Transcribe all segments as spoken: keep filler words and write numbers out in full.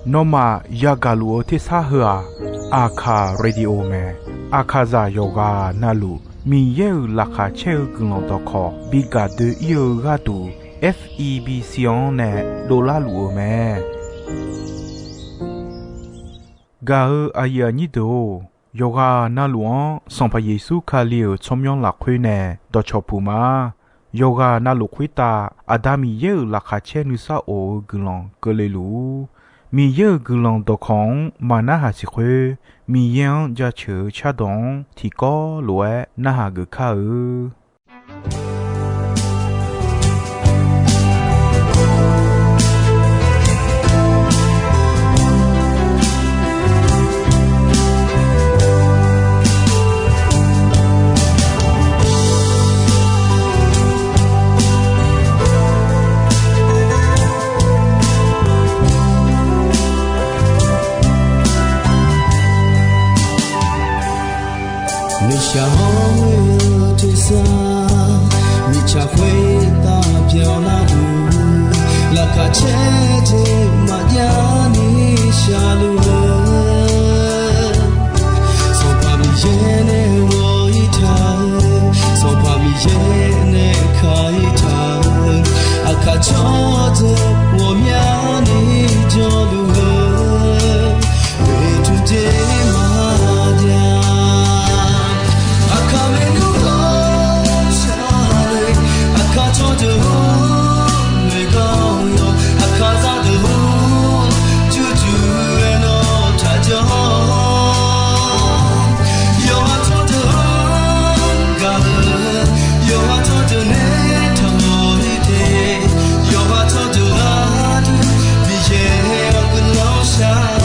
Nawmaf yagaq luf-eu tersar heu-aq, Aqkaq radio mae. Aqkaqzaq yawqghaq navluf Miqyaer-euq laqkhaq caer-eu guiqlanq dawqkawq bi gaq doe-ir-eu gharduq, F E B C-anr nae dovlar luf-eu mae. Gaq-eu aqyuif aqnyir deuq-or, yawqghaq navluf-anr Sanqpaq Yeqsur Kali-euq tsawrmyanr lafkhoer nae dawqcawq puq ma. Yawqghaq navluf khoertav Aqda Miqyaer-euq laqkhaq caer nuisar of-eu guiqlanq keuvle luf-ur. Miqyaer-euq guiqlanq dawqkawq-anr maqnarhaq siq khoer, Miqyaer-anr jaceuq-eu cardawq-anr tiqkawv lof-aer narhaq geuf kar-eu. Nuishaq hawr-eu tersar, mirtsaq khoertav byanlar-eu, laqkhaq caer jeq maqjav ni shaqluf-eu, Sanqpaq Miqyaer nae ghawq-ir taq-eu, Sanqpaq Miqyaer nae ka-ir taq-eu, aqkaq tsawrdeuq ghawqmyani jawrluf-eu, oeqtmq jeq maqjav. Aqkaq maernmr ghawqshaq le, aqkaq tsawrdeuq-or, noeqgar-awr yawq, aqkaq zaqdeuq-or, jurjur-aer nawr taqjanr. Yawqha tsawrdeuq-anr gaq-eu, yawqha tsawrdeuq nae taqmawf-ir te. Yawqha tsawrdeuq gharduq Miqyaer-awr guiqlanq shar-awq.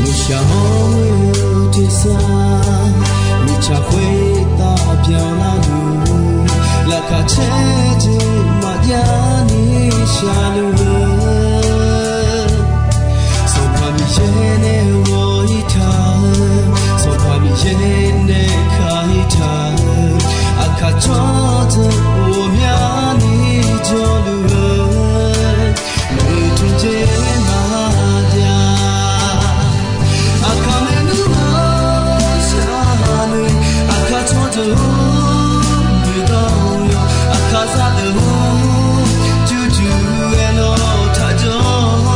Nuishaq hawr-eu tersar, mirtsaq khoertav byanlar-eu, laqkhaq caer jeq maqjav ni shaqluf-eu, Sanqpaq Miqyaer nae ghawq-ir taq-eu, Sanqpaq Miqyaer nae ka-ir taq-eu, aqkaq tsawrdeuq ghawqmyani jawrluf-eu, oeqtmq jeq maqjav. Aqkaq maernmr ghawqshaq le, aqkaq tsawrdeuq-or, noeqgar-awr yawq, aqkaq zaqdeuq-or, jurjur-aer nawr taqjanr.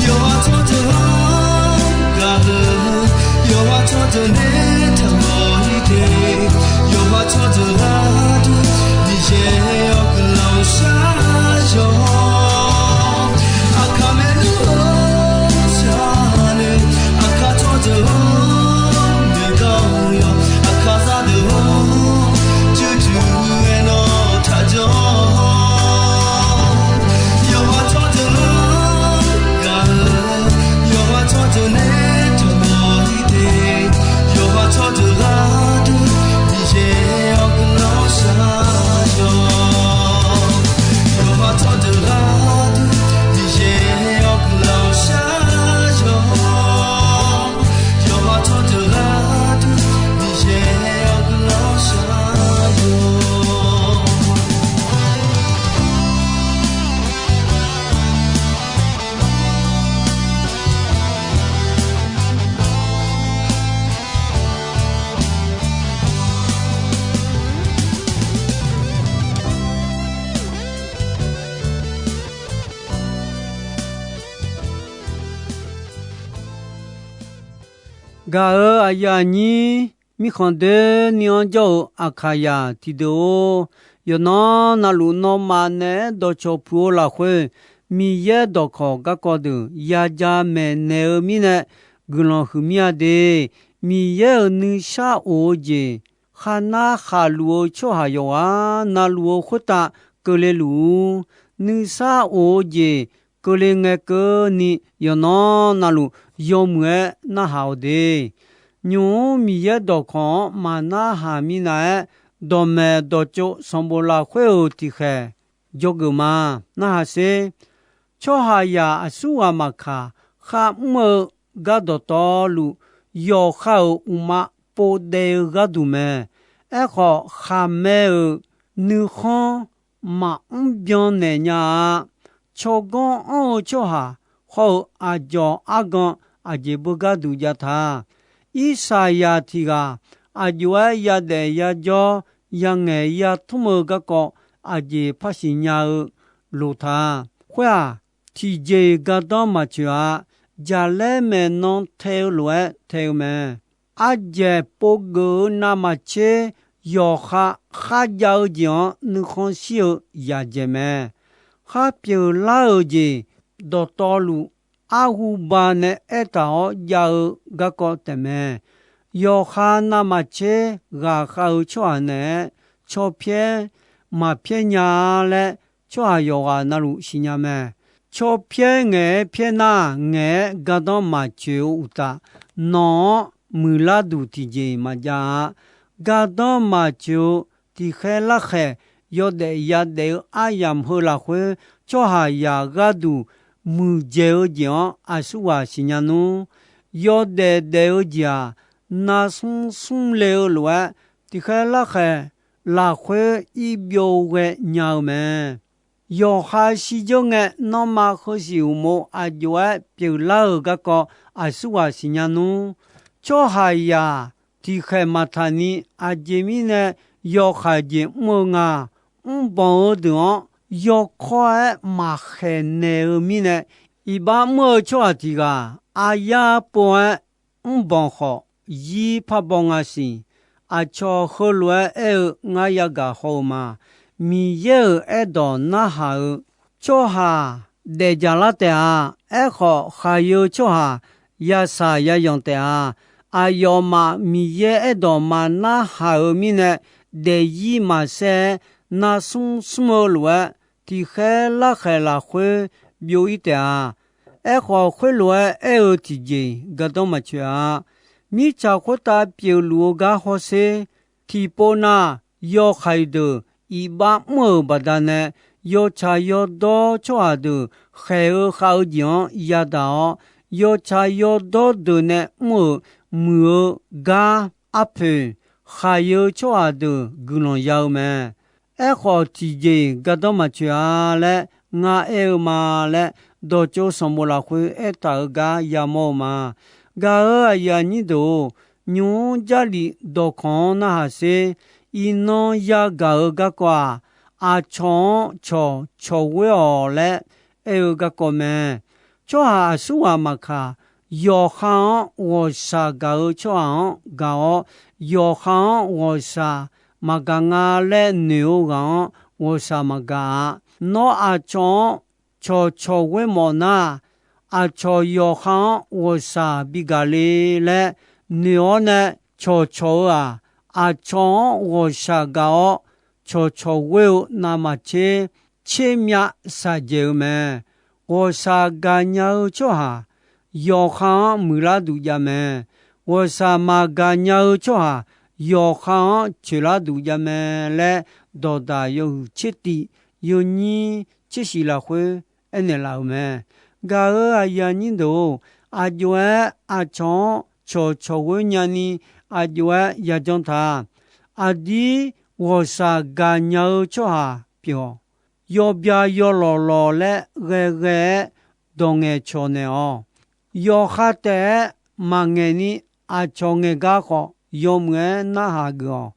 Yawqha tsawrdeuq-anr gaq-eu, yawqha tsawrdeuq nae taqmawf-ir te. Yawqha tsawrdeuq gharduq Miqyaer-awr guiqlanq shar-awq. Aqkaq maernmr ghawqshaq le, aqkaq tsawrdeuq-or, noeqgar-awr yawq, aqkaq zaqdeuq-or, jurjur-aer nawr taqjanr. Yawqha tsawrdeuq-anr gaq-eu, yawqha tsawrdeuq nae taqmawf-ir te. Yawqha tsawrdeuq gharduq Miqyaer-awr guiqlanq shar-awq. Yawqha tsawrdeuq gharduq Miqyaer-awr guiqlanq shar-awq. Yawqha tsawrdeuq gharduq Miqyaer-awr guiqlanq shar-awq. Gaq-euq aqyuif aqnyir, mirkhanq doeni-anr jawr-eu Aqkaqyaq tiqdeuq-or, yawqnan navluf nawmaf naeq-aer dawqcawq puq-eu lafkhoer, Miqyaer dawqkawq garkawv deuq yaja maeqnaeq-eu mirnae guiqlanq huiqmir-a de. Miqyaer-euq nuishar of-eu jeq kharnar khaqluf-eu tsawrhaq yawqghaq navluf-eu khoertav keuvle luf-ur. nuisar of-eu jeq keuvle ngae keuvni yawqnan navluf yawmuiq-aer narhaq-awq de. Nymq-mr Miqyaer dawqkawq-anr maqnarhaq mirnav-aer, dawqmaeq dawqtsov sanqbof lafkhoer-euq tiqkhaeq dzawgeuf ma. Narhaq sher. Tsawrhaqzaq aqsurghaq maqkaq, kharmr-eu gar dawqtawvluf, yawqha-euq uqma povdaev-eu gharduq mae. Aerkhawf, khaqmae-euq nuikhanr maqmr byan naeq nya-a. Tsawrganr anr-eu tsawrhaq hawr-eu aqdzawq argan aqjeq beugar duq jav ta. Irsaqyaq tiq ghaq aqjox-aer yadaef yajawr, yangaeq yatmr-eu garkawv aqjeq par siqnya-eu loq ta. Khoer-aq, tiqjeq-iq gardanr maqtsoeq-a. Jaqlaer maeqnan tae-eu lof-aer tae-eu mae. Ardzaeq povgeuf-eu navmaqtser yawqha kharjav-eu jeq-anr nuikhanr shir-eu yaqdzaeq mae. Khar pyeuflar-euq jeq dawqtawvluf arhuba nae aertaq-awr jav-eu garkawv taefmae. Yawqha navmaqtser ghaqkhav-eu tsawrhaq naeq-aer caw pyaer maqpyaer nya-a laer, tsawrhaq yawqghaq navluf siqnya mae. Caw pyaer ngaeq-aer pyaer nar, ngaeq-aer gardanr maqtsoeq-eu uqtaf, nawq-anr muiqlar duq tiqjeq-iq maqjav-a. Gardanr maqtsoeq-eu tiqkhaer larkhaeq yawdaef yadaef-eu aryamq heu lafkhoer, tsawrhaqzaq gharduq muiqdzaeq-eu jeq-anr aqsurghaq siqnya nmr. Yawdaef daef-eu jeq-aq, narsmr smr le-eu lof-aer, tiqkhaer larkhaeq lafkhoer irbyov ghae nya-eu mae. Yawqha shirdzeur ngae, nanrma heusiq uqmov aqjox-aer pyeuflar-euq garkawv aqsurghaq siqnya nmr. Tsawrhaqzaq tiqkhaeq maqtaq ni, aqjeq mirnae yawkhaeq jeq mr-eu nga. Mrbanq-eu deuq-anr yawkawr-aer maqkhaeq naeq-eu mirnae, iqbax mr-eu tsawrhaq tiq ghaq aryar pov-aer mrbanq khawf, zir par baw nga siq. Aqcawq heulof-aer aer-eu ngar yagaq haw-eu ma. Miqyaer-euq aerdawq narhaq-eu tsawrhaq daefdzaq lar taef-a. Aerkhawf, khaqyeu tsawrhaq yasaq yazanq taef-a. Aqyawfmaf Miqyaer aerdawq maqnarhaq-eu mirnae, daefzir maqsaer-aer, narsmr smr-eu lof-aer, tiqkhaer larkhaeq lafkhoer byov-ir taef-a. Aerkhawf, khoerlof-aer aer-eu tiqjeq-iq gardanr maqtsoeq-a. Mirtsaq khoertav pyeufluf-eu gar hawsher. Tiqpov nav, yawkhaeq deuq iqbax mr-euq baqdanae, yawtsaq yawdawr tsawrhaq deuq khaeq-eu khav-eu jeq-anr yadaq-awr, yawtsaq yawdawr deuq nae mr-euq muiq-eu gar arpoeq, khaqyeu tsawrhaq deuq guiqlanq ya-eu mae. Aerkhawf, tiqjeq-iq gardanr maqtsoeq-a laer ngar aer-eu ma laer, dawqtsov sanqbof lafkhoer aertaq-euq gar yamawr-eu ma. Gaq-euq aqyuif aqnyir deuq-or, nymq-mr Jarlif dawqkawq-anr narhaq sher. Iqnan yagaq-eu garkawv-aq, aqcawq-anr cawq cawqghoer-awq laer aer-eu garkawv mae. Tsawrhaq aqsurghaq maqkaq, yawqha-anr ghawqshaq gaq-eu tsawrhaq-anr gaq-awr, yawqha-anr ghawqshaq maqgaq nga laer noeq-eu ghaq-anr ghawqshaq maqgaq-a. Nawr aqcawq-anr cawq cawqghoer mawf nar, aqcawq yawqha-anr ghawqshaq bigaq le laer noeq-awr nae cawqcawq-eu-aq, aqcawq-anr ghawqshaq gaq-awr cawqcawq ghoer-eu navmaqtser tsermyav shaqjaeq-eu mae. Ghawqshaq gaqnya-eu tsawrhaq yawqha-anr muiqlar duq jav mae. Ghawqshaq maqgaqnya-eu tsawrhaq yawqha-anr coeqlar duq jav mae laer, dawqdaq yawhuiq tser tiv yawnyir tser shif lafkhoer aernaeq laf-euq mae. Gaq-euq aqyuif aqnyir deuq-or, aqjox-aer aqcawq-anr cawqcawq ghoer nyani aqjox-aer yajanr ta. Aqdir ghawqshaq gaqnya-eu tsawrhaq pyeuf-awq. Yawbya yawlawq lawq laer ghae ghae-aer dawq ngaeqcawq naeq-awq. Yawqha taef-aer maqngaeq ni aqcawq ngaeq gar khawf, yawmuiq-aer narhaq geuf-awq.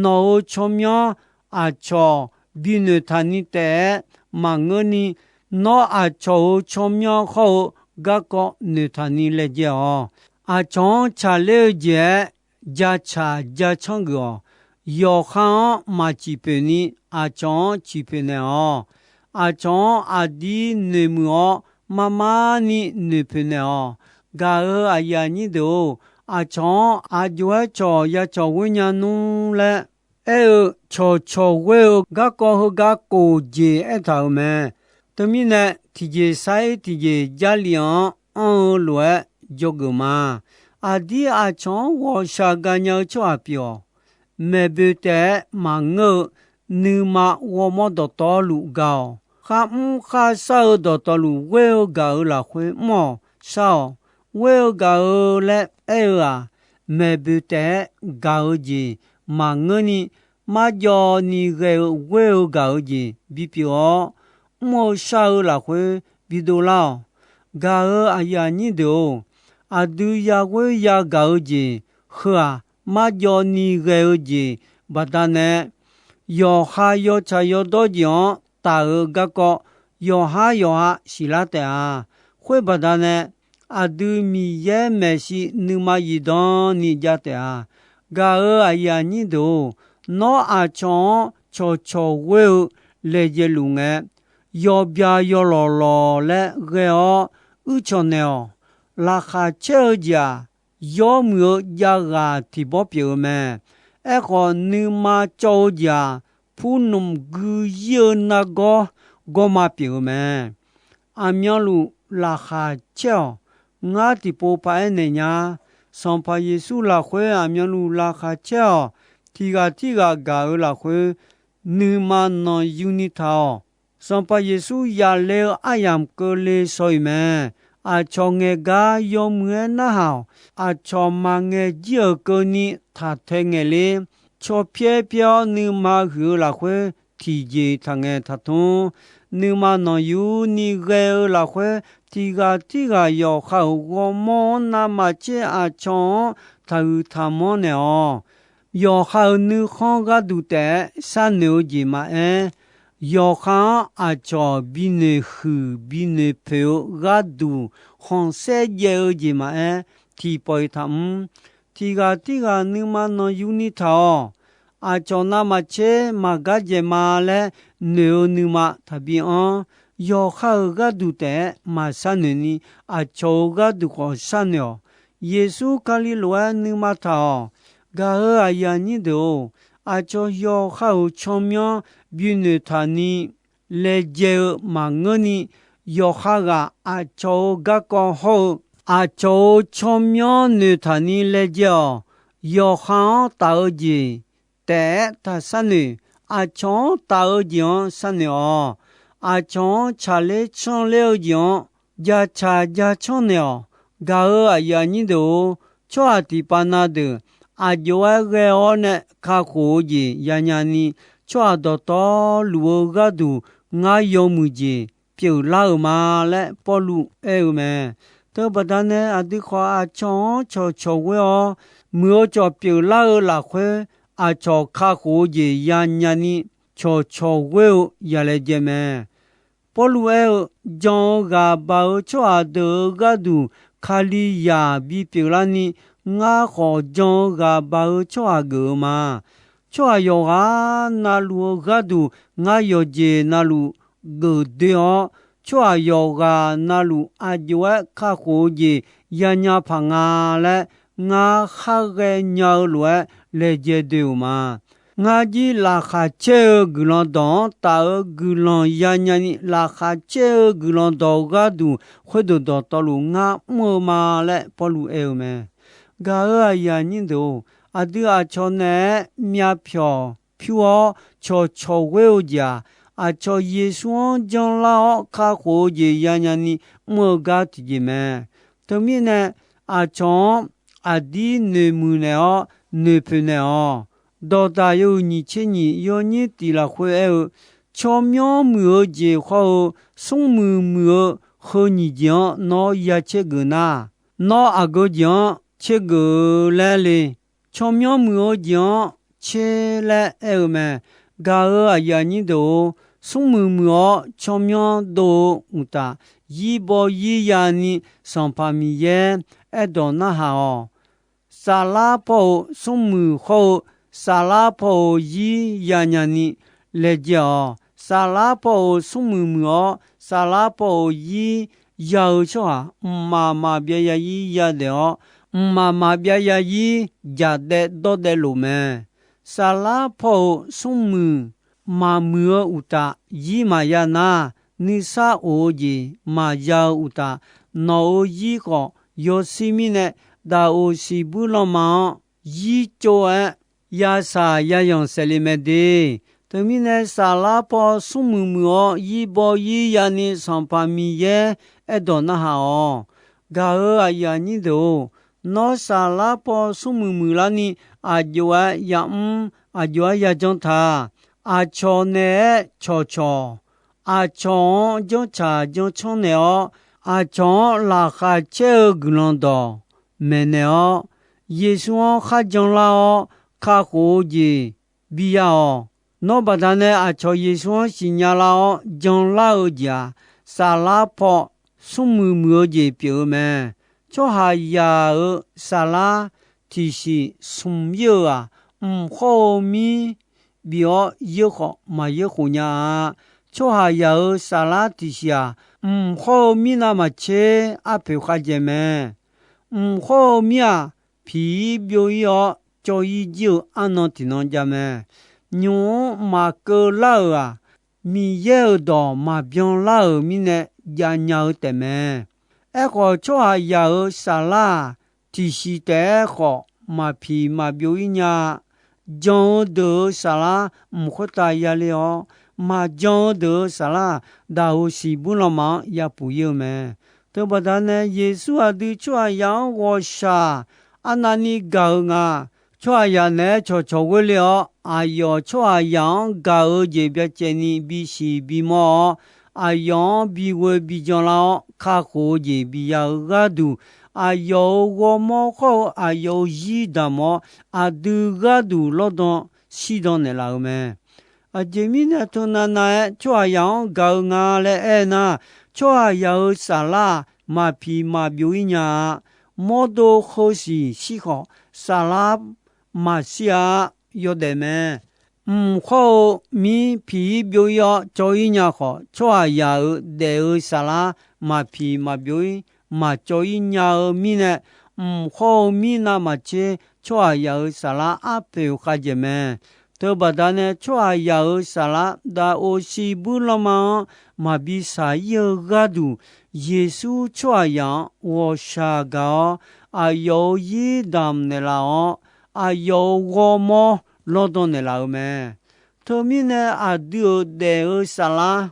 Nawq-euq tsawrmyanr aqcawq binoeq taq ni taef-aer maqngeur ni, nawr aqcawq-euq tsawrmyanr hawr-eu garkawv noeqtaq ni laejae-awq. Aqcawq-anr tsaqler-eu jeq-aer jacaq jacanr geuf-awq. Yawqha-anr maqciq poeq ni, aqcawq-anr ciq poeq naeq-awq. Aqcawq-anr aqdir noeqmuiq-awr, marmar ni noeqpoeq naeq-awq. Gaq-euq aqyuif aqnyir deuq-or, aqcawq-anr aqjox-aer cawq ya cawq ghoer nya nmr laer aer-eu cawqcawq ghoer-eu garkawv heugar kof jeq aertaq-euq mae. Teumirnae, tiqjeq sar-ir tiqjeq Jarlif-anr anr-eu lof-aer dzawgeuf ma. Aqdir aqcawq-anr ghawqshaq ganya-eu tsawrhaq pyeuf-awq. Maeqboeq taef-aer maqngeur-eu nuima ghawrmawr dawqtawvluf gaq-awq. Kharmr kharshar-eu dawqtawvluf ghoer-eu gaq-euq lafkhoer mr-awq, shar-awq. Ghoer-eu gaq-eu laer aer-eu-aq, maeqboeq taef-aer gaq-eu jeq maqngeurni, marjawv ni ghae-eu ghoer-eu gaq-eu jeq bipyeuf-awr, mr-eu shar-eu lafkhoer bidov lar-awq. Gaq-euq aqyuif aqnyir deuq-or, aqdui yaghoer yagaq-eu jeq heu-aq, marjawv ni ghae-eu jeq baqdanae, yawqha yawtsaq yawdawr jeq-anr taf-eu garkawv yawqhar yawqha siqlar taef-a. Khoer baqdanae, aqdui Miqyaer maeqshi nuima zifdan ni jav taef-a. Gaq-euq aqyuif aqnyir deuq-or, nawr aqcawq-anr cawqcawq ghoer-eu laejae luf ngae, yawbya yawlawq lawq laer ghae-awr uircawq naeq-awq. Laqkhaq caer-eu jeq-aq, yawmuiq-eu javghaq tiq bawr pyeuf-eu mae. Aerkhawf, nuima cawv-eu jeq-aq, purnmq gui ir-eu nargawr gawrma pyeuf-eu mae. Aqmyanluf laqkhaq caer-awq. Ngar tiqpov paq-aer naeq nya. Sanqpaq Yeqsur lafkhoer aqmyanluf laqkhaq caer-awq. Tiqghaq tirghaq gaq-eu lafkhoer nuima nanqyuni taq-awq. Sanqpaq Yeqsur yale-eu aryamq keuvle shaw-iq mae. Aqcawq ngaeq gar yawmuiq-aer narhaq-awq. Aqcawq maqngaeq jir-euq keuvni taq tae ngaeq ler. Caw pyaer pyaer-awr nuima huiq-eu lafkhoer tiqjeq taqngaeq taqtmr. Nuima nanqyuni ghae-eu lafkhoer tiqghaq tirghaq yawqha-euq ghawrmawr-anr navmaqtser aqcawq-anr taqhuiq taqmanr naeq-awq. Yawqha-euq nuikhanr gharduq taef-aer sharnoeq-eu jeq maqaer, yawqha-anr aqcawq binoeq huiq binoeq poeq-eu gharduq khanqsaer jaev-eu jeq maqaer, tiqpawf-iq taqmr. Tiqghaq tirghaq nuima nanqyuni taq-awq. Aqcawq navmaqtser maqgar dzaeq ma laer noeq-eu nuima taqbi anr. Yawqha-euq gharduq taef-aer maqsharnoeq ni, aqcawq-euq gharduq khawf sharnoeq-awq. Yeqsur Kali lof-aer nuima taq-awq. Gaq-euq aqyuif aqnyir deuq-or, aqcawq yawqha-euq tsawrmyanr binoeq taq ni laejae-eu maqngeurni, yawqha ghaq aqcawq-euq garkawv hawr-eu, aqcawq-euq tsawrmyanr noeqtaq ni laejae-awq. Yawqha-anr taf-eu jeq taef-aer taq sharnoeq. Aqcawq-anr taf-eu jeq-anr sharnoeq-awq. Aqcawq-anr tsaqler canler-eu jeq-anr jacaq jacanr naeq-awq. Gaq-euq aqyuif aqnyir deuq-or, tsawrhaq tiqpav na deuq aqjox-aer ghae-awr nae kakhof-eu jeq yanya ni, tsawrhaq dawqtawvluf-eu gharduq ngar yawmuiq jeq pyeuflar-euq ma laer Pawrluv aer-eu mae. Teubaqda nae aqdui khawf aqcawq-anr cawqcawq ghoer-awr, muiq-eu cawq pyeuflar-eu lafkhoer aqcawq kakhof-eu jeq yanya ni, cawqcawq ghoer-eu yalaejae mae. Pawrluv aer-eu, jan-eu ghaq baq-eu tsawrhaq deuq-euq gharduq Kalizaq bipyeuf larni, ngar khawf jan-eu ghaq baq-eu tsawrhaq geuf-eu ma. Tsawrhaq yawqghaq navluf-eu gharduq ngar yawqjeq navluf geuf doe-awr, tsawrhaq yawqghaq navluf aqjox-aer kakhof-eu jeq yanya paq nga laer, ngar khar ghaenya-eu lof-aer laejae doe-euq ma. Ngar jir laqkhaq caer-eu guiqlanq dawq-anr taf-eu guiqlanq yanya ni, laqkhaq caer-eu guiqlanq dawq gharduq khoerdeuq dawqtawvluf ngar mr-eu ma laer Pawrluv aer-eu mae. Gaq-euq aqyuif aqnyir deuq-or, aqdui aqcawq naeq-aer myavpyawq pyur-awr cawqcawq ghoer-eu jeq-aq, aqcawq Yeqsur-anr janlar-awr kakhof-eu jeq yanya ni mr-eu gar tiqjeq mae. Teumirnae, aqcawq-anr aqdir noeqmuiq naeq-awr noeqpoeq naeq-awq. Dawqdaq yawhuiq nyiq tser nyiq yawnyir tiq lafkhoer aer-eu, tsawrmyanr muiq-eu jeq khawr-eu, smrmuiq muiq-eu heu nyiq jeq-anr nawr ya tser geuf nar, nawr aqgeu jeq-anr tser geuf-eu laer le. Tsawrmyanr muiq-eu jeq-anr tser laer aer-eu mae. Gaq-euq aqyuif aqnyir deuq-or, smrmuiq muiq-awr tsawrmyanr dov-eu uqtaf, zir baw zir ya ni Sanqpaq Miqyaer aerdawq narhaq-awq. Saflar paw-euq smrmuiq khawr-eu, saflar paw-euq zir yanya ni laejae-awq. Saflar paw-euq smrmuiq muiq-awr, saflar paw-euq zir ya-eu tsawrhaq, mqmaq maqbyav ya zir yadaef-awr, mqmaq maqbyav ya zir jaqdaev dawrdaev lof mae. Saflar paw-euq smrmuiq maqmuiq-eu uqtaf, zir maqya nar, nuisar of-eu jeq maqya-eu uqtaf, nawq-euq zir khawf yawshir mirnae, daqoq siqbuir lanma-anr zir tsov-aer, yashaq yayanq saefle mae de. Teumirnae, saflar paw smrmuiq muiq-awr, zir baw zir yani Sanqpaq Miqyaer aerdawq narhaq-awq. Gaq-euq aqyuif aqnyir deuq-or, nawr saflar paw smrmuiq muiqlarni, aqjox-aer yamr, aqjox-aer yajanr ta. Aqcawq naeq-aer cawqcawq, aqcawq-anr janrtsaq janrcanr naeq-awr, aqcawq-anr laqkhaq caer-eu guiqlanq dawq maeqnaeq-awr, Yeqsur-anr kharjan lar-awr, kakhof-eu jeq biya-awq. Nawr baqdanae aqcawq Yeqsur-anr siqnya lar-awr janlar-eu jeq-aq, saflar paw smrmuiq muiq-eu jeq pyeuf-eu mae. Tsawrhaqzaq-euq saflar tiqsiq smq ir-eu-aq, mq khawr-eu mir bif-awr yeur khawf maqyeur khof nya-a. Tsawrhaqzaq-euq saflar tiqsiq-aq, mq khawr-eu mir navmaqtser arpoeq khavjaeq mae. Mq khawr-eu mir-aq, piq ir byov ir-awr cawv ir jir-eu arnan tiqnan jav mae. Nymq-mr maqkeuv lar-euq-aq, Miqyaer-euq dawq maqbyan lar-euq mirnae jav nya-eu taefmae. Aerkhawf, tsawrhaqzaq-euq saflar-aq, tiqsiq taef-aer khawf maqpiq maqbyov ir nya-a. Jan-eu deuq-euq saflar mq khoertav yale-awr, maqjan-eu deuq-euq saflar-aq, daqoq siqbuir lanma-anr yapuf ir-eu mae. Teubaqda nae, Yeqsur aqdui tsawrhaqzaq-anr ghawqshaq arnavni gaq-eu nga. Tsawrhaqzaq naeq-aer cawqcawq ghoer le-awr, aqyawf tsawrhaqzaq-anr gaq-eu jeq byacaevni bisiq bimawr-awr, aqyawf-anr bighoe bijan lar-awr, kakhof-eu jeq biya-eu gharduq, aqyawf-euq ghawrmawr khawr-eu aqyawf-euq zir damq-awr, aqdui gharduq lawrdan shirdan naeqlaf-eu mae. Aqjeq mirnae, teunavnav-aer tsawrhaqzaq-anr gaq-eu nga laer aernar, tsawrhaqzaq-euq saflar-aq, maqpiq maqbyov ir nya-a. Mawrdo heu siq shir khawf, saflar maqshir-a. Yawdaef mae. Mq khawr-eu mir piq ir byov ir-awr cawv ir nya khawf, tsawrhaqzaq-euq daef-eu saflar maqpiq maqbyov ir maqcawv ir nya-eu mirnae, mq khawr-eu mir navmaqtser tsawrhaqzaq-euq saflar arpoeq khavjaeq mae. Teubaqda nae tsawrhaqzaq-euq saflar daqoq siqbuir lanma-anr maqbi shaq ir-eu gharduq, Yeqsur tsawrhaqzaq-anr ghawqshaq gaq-awr, aqyawf-euq zir damq naeqlaf-awr, aqyawf-euq ghawrmawr lawrdan naeqlaf-eu mae. Teumirnae, aqdui-euq daef-eu saflar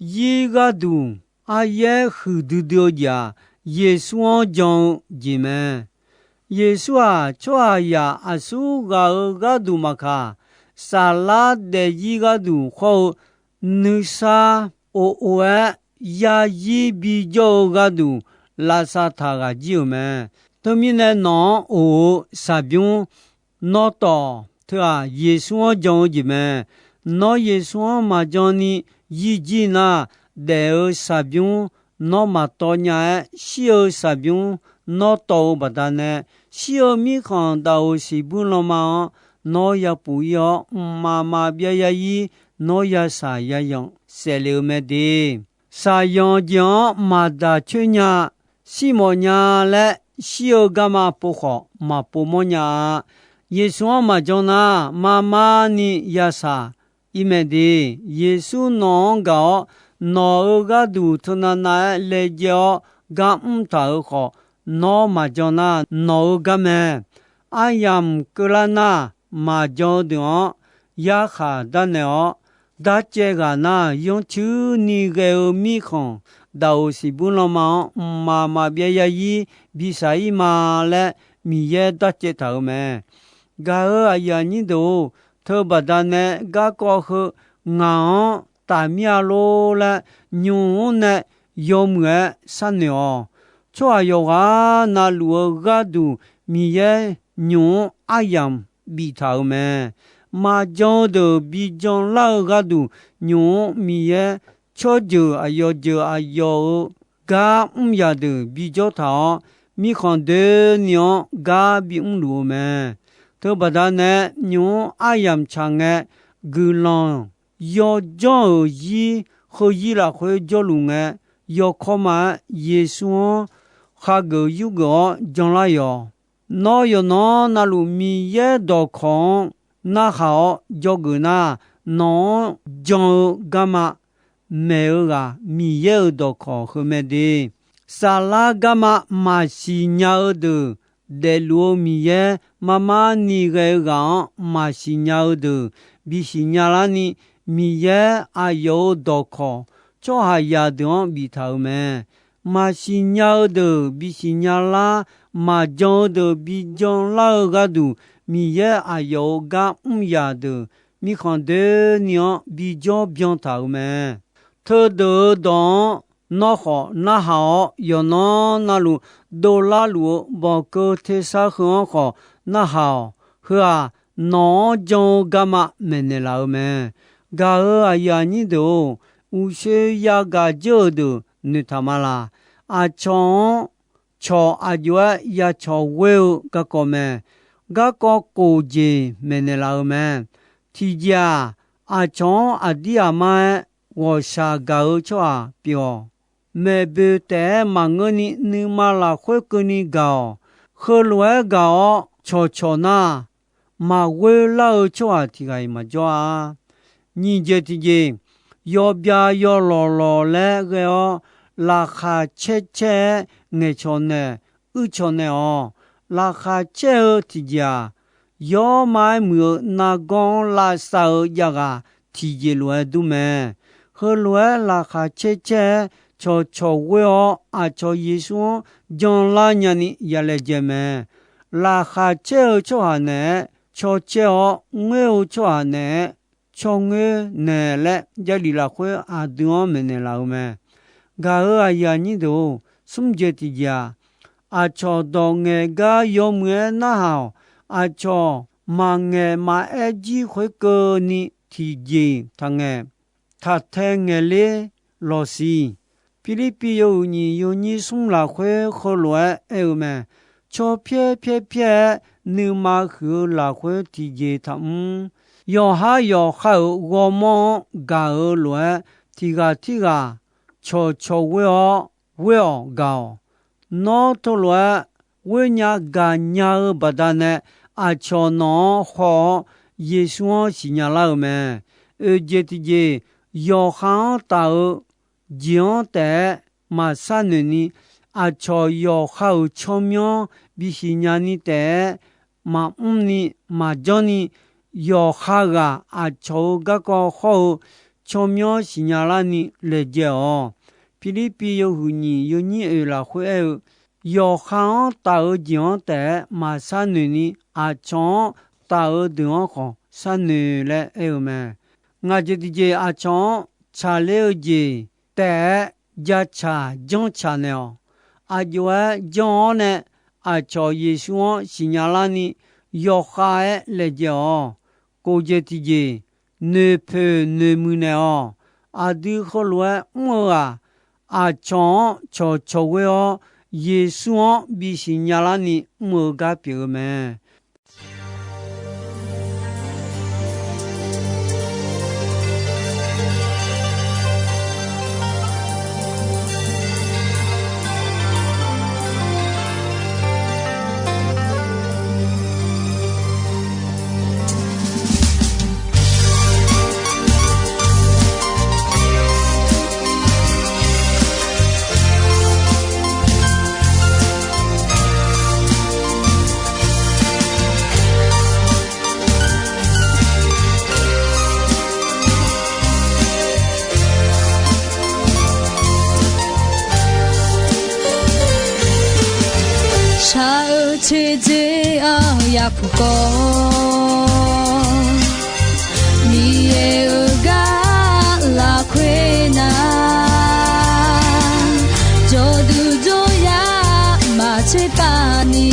zir gharduq aryaer huiqdui dui-eu jeq-aq, Yeqsur-anr jan-eu jeq mae. Yeqsur-aq, tsawrhaqzaq aqsur ghaq-euq gharduq maqkaq, saflar daefzir gharduq khawr-eu nuisar of of-aer yazir bijawr-eu gharduq lavsav taq ghaq jir-euq mae. Teumirnae nawq-anr of-eu saqbymr nawr tawq teu-aq, Yeqsur-anr jan-eu jeq mae. Nawr Yeqsur-anr maqjan ni yir jir nar, daef-eu saqbymr nawr maqtawv nya-aer, shir-eu saqbymr nawr tawv-eu baqdanae, shir-eu mirkhanq daqoq siqbuir lanma-anr nawr yapuf ir-awr, mqmaq maqbyav ya ir, nawr yashaq yayanq saefle-eu mae de. Shaqyanq jeq-anr maqdaq coer nya, shirmawf nya laer shir-eu garma pov khawf maqpov mawr nya-a. Yeqsur-anr maqjan nar, mar mar ni yashaq ir mae de. Yeqsur nawq-anr gaq-awr, nawq-euq gharduq teunav nav-aer laejae-awr gar mr taq-euq khawf, nawr maqjan nar nawq-euq gar mae. Aryamq keuvlar nar, maqjan-eu deuq-anr yarkhaq darnaeq-awr, darcaev ghaq nar, yanrcuir ni ghae-eu mirkhanq daqoq siqbuir lanma-anr mqmaq maqbyav ya ir bi shaq ir ma laer Miqyaer darcaev taq-euq mae. Gaq-euq aqyuif aqnyir deuq-or, teubaqda nae garkawv heu ngaq-anr taf mir-a lor laer nymq-mr nae yawmuiq-aer sharnoeq-awq. Tsawrhaq yawqghaq na luf-eu gharduq Miqyaer nymq-mr aryamq biftaq-euq mae. Maqjan-eu deuq bi janlar-eu gharduq nymq-mr Miqyaer tsawrjeuq aqyawf jeuq aqyawf-euq gar mr yaq deuq bijawr taq-awr, mirkhanq doeni-anr gar bimr luf-eu mae. Teubaqda nae nymq-mr aryamq tsaq ngae, guiqlanq yawdzanr-euq zir heuzir lafkhoer jawrluf ngae, yawkawr ma-aer Yeqsur-anr khageuf yurgeuf-awr janlar yawq. Nawr yawqnan na luf Miqyaer dawqkawq-anr narhaq-awr dzawgeuf nar, nawq-anr jan-eu garma maeq-eu ghaq Miqyaer-euq dawqkawq heu mae de. Saflar garma maqsiq nya-eu deuq, daefluf-eu Miqyaer mar mar ni ghae-eu ghaq-anr maqsiq nya-eu deuq bisiq nya larni, Miqyaer aqyawf-euq dawqkawq tsawrhaqzaq deuq-anr biftaq-euq mae. Maqsiq nya-eu deuq bisiq nya lar, maqjan-eu deuq bijan lar-eu gharduq, Miqyaer aqyawf-euq gar mr zaq deuq mirkhanq doeni-anr bijawr byan taq-euq mae. Teudeuq-euq dawq-anr nawr khawf narhaq-awr, yawqnan navluf dovlar luf-eu bawqkeuv tersar heu-anr khawf narhaq-awq. Heu-aq, nawq-anr jan-eu garma maeqnaeq laf-eu mae. Gaq-euq aqyuif aqnyir deuq-or, uqshoe yagaq dzeur-euq deuq noeqtaq ma laq. Aqcawq-anr cawq aqjox-aer ya cawq ghoer-eu garkawv mae. Garkawv kof jeq maeqnaeq laf-eu mae. Tiqjeq-aq, aqcawq-anr aqdir aqmar-aer ghawqshaq gaq-eu tsawrhaq pyeuf-awq. Maeqboeq taef-aer maqngeurni, nuima lafkhoer keuvni gaq-awq. Heulof-aer gaq-awr cawqcawq nar, maqghoer lar-eu tsawrhaq tiq ghaq-iq maqjawr-a. Nyiq jeq tiqjeq, yawbyav yawlawq lawq laer ghae-awr, laqkhaq caer caer-aer ngaeqcawq naeq, uircawq naeq-awq. Laqkhaq caer-eu tiqjeq-aq, yawrma-aer muiq-eu nargawr-anr lavsav-eu javghaq tiqjeq lof-aer dur mae. Heulof-aer laqkhaq caer caer-aer cawqcawq ghoer-awr, aqcawq Yeqsur-anr janlar nyani ya laejae mae. Laqkhaq caer-eu tsawrhaq naeq-aer caw caer-awr, ngoer-eu tsawrhaq naeq-aer caw ngoer naeq laer, Jarlif lafkhoer aqdui-anr maeqnaeq laf-eu mae. Gaq-euq aqyuif aqnyir deuq-or, smr jeq tiqjeq-aq, aqcawq dawq ngaeq gar yawmuiq-aer narhaq-awq. Aqcawq maqngaeq maqaer jir khoerkeuvni tiqjeq taqngaeq, taqtae ngaeqler lawqsiq. Pirlirpiv yawhuiq nyiq yawnyir smr lafkhoer heulof-aer aer-eu mae. Tsawrpyaer pyaer pyaer-aer nuima huiq-eu lafkhoer tiqjeq taqmr. Yawqhar yawqha-euq ghawrmawr-anr gaq-eu lof-aer, tiq ghaq tirghaq cawqcawq ghoer-awr ghoer-awq gaq-awq. Nawr teulof-aer ghoer nya gaq nya-eu baqdanae, aqcawq nawq-anr haw-awr Yeqsur-anr siqnya lar-eu mae. Oeq jeq tiqjeq, yawqha-anr taf-eu jeq-anr taef-aer maqsar noeq ni, aqcawq yawqha-euq tsawrmyanr bisiq nya ni taef-aer maqmr ni maqjanr ni, yawqha ghaq aqcawq-euq garkawv hawr-eu tsawrmyanr siqnya larni laejae-awq. Pirlirpiv yawhuiq nyiq yawnyir oeq lafkhoer aer-eu, yawqha-anr taf-eu jeq-anr taef-aer maqsar noeq ni, aqcawq-anr taf-eu deuq-anr khawf sar noeq laer aer-eu mae. Ngaq jeq tiqjeq aqcawq-anr tsaqler-eu jeq taef-aer jacaq janrcaq naeq-awq. Aqjox-aer janr-awr nae aqcawq Yeqsur-anr siqnya larni yawkhav-aer laejae-awq. Kof jeq tiqjeq, noeqpoeq noeqmuiq naeq-awq. Aqdui heulof-aer mr-eu-aq, aqcawq-anr cawqcawq ghoer-awr, Yeqsur-anr bisiq nya larni mr-eu gar pyeuf-eu mae. Shaq-eu teqdzeq-anr yapuq kawv, Miqyaer-euq gar lafkhoer nar, jawrduq jawryar maqtser pav ni,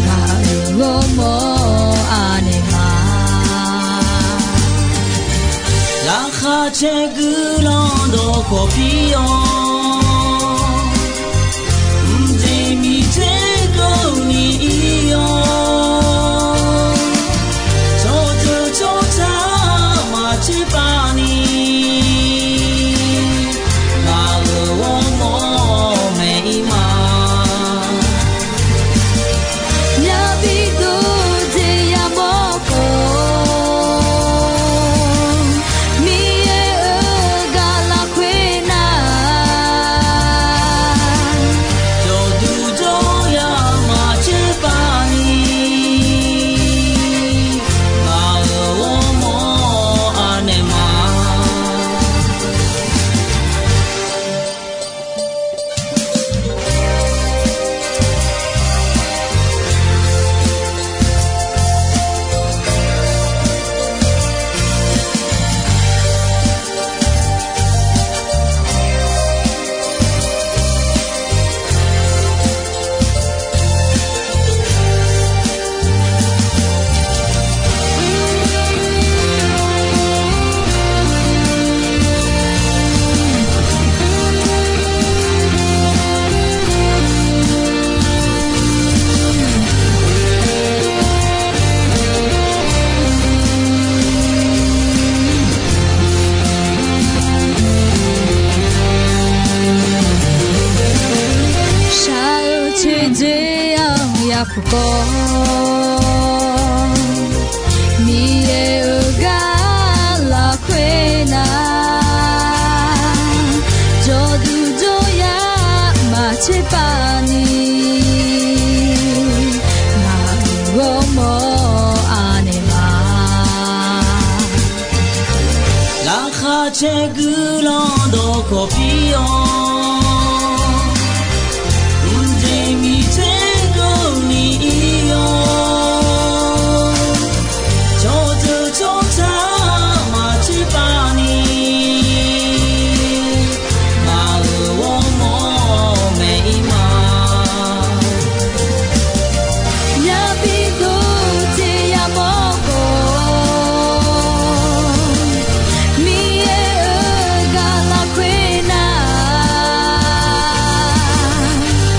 ngaq-euq ghawrmawr anaeq ma. Laqkhaq caer guiqlanq dawqkawq pir-awr, mqjeq miqter keuvni ir-awr, tsawrjeuq tsawrca maqtser pav ni, ngaq-euq ghawrmawr maeq ir ma. Yabi dov dzae Puqkawv, Miqyaer-euq gar lafkhoer nar, jawrduq jawryar maqtser pav ni, ngaq-euq ghawrmawr anaeq ma. Laqkhaq caer guiqlanq dawqkawq pir-awr, mqjeq miqter keuvni ir-awr, tsawrjeuq tsawrca maqtser pav ni, ngaq-euq ghawrmawr maeq ir ma. Yabi dov jeq yamawr khawf, Miqyaer-euq gar lafkhoer nar,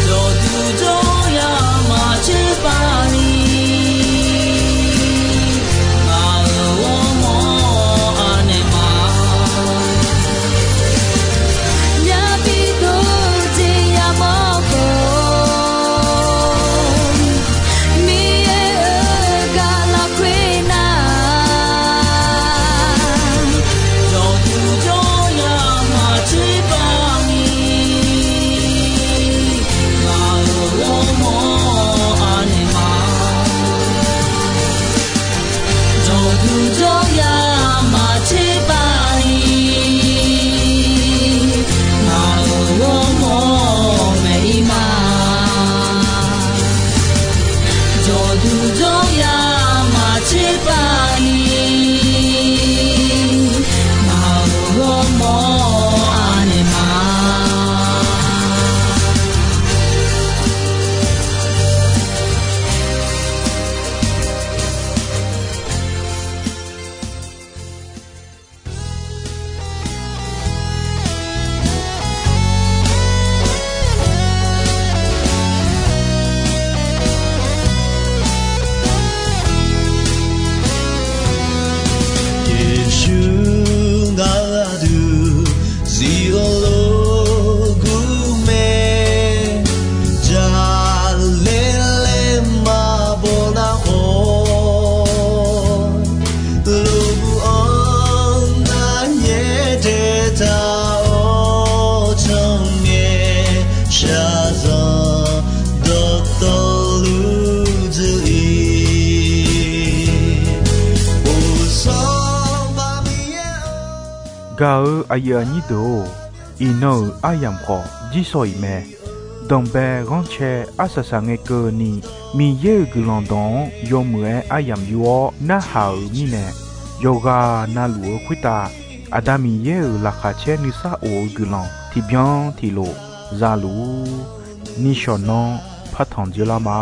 jawrduq jawryar maqtser pav ni, ngaq-euq ghawrmawr anaeq ma. Yabi dov jeq yamawr khawf, Miqyaer-euq gar lafkhoer nar, jawrduq jawryar maqtser pav ni, ngaq-euq ghawrmawr anaeq ma. Jawrduq jawryar maqtser pav ni, ngaq-euq ghawrmawr maeq ir ma. Jawrduq jawryar maqtser pav ni, ngaq-euq ghawrmawr anaeq ma. Yeqsur gharduq zif-eu lof gur mae, jaqlaer laer maqbaw nar khawf, lof gur-anr nar nyaer daetaq-awr cangae shaqzanq dawqtawvluf dzuif-ir. Gaq-eu aqyuif aqnyir deuq-or, iqnan-euq aryamq khawf jirsawq-iq mae. Danqbae ghanrcae arsaq saq ngae keuvni, Miqyaer-euq guiqlanq dawq-anr yawmuiq-aer aryamq yur-awr narhaq-euq mirnae, yawqghaq navluf-eu khoertav Aqda Miqyaer-euq laqkhaq caer nuisar of-eu guiqlanq tiqbyan tiqlof zaluf-ur. Nishawq nanr partanq dzeurlar ma.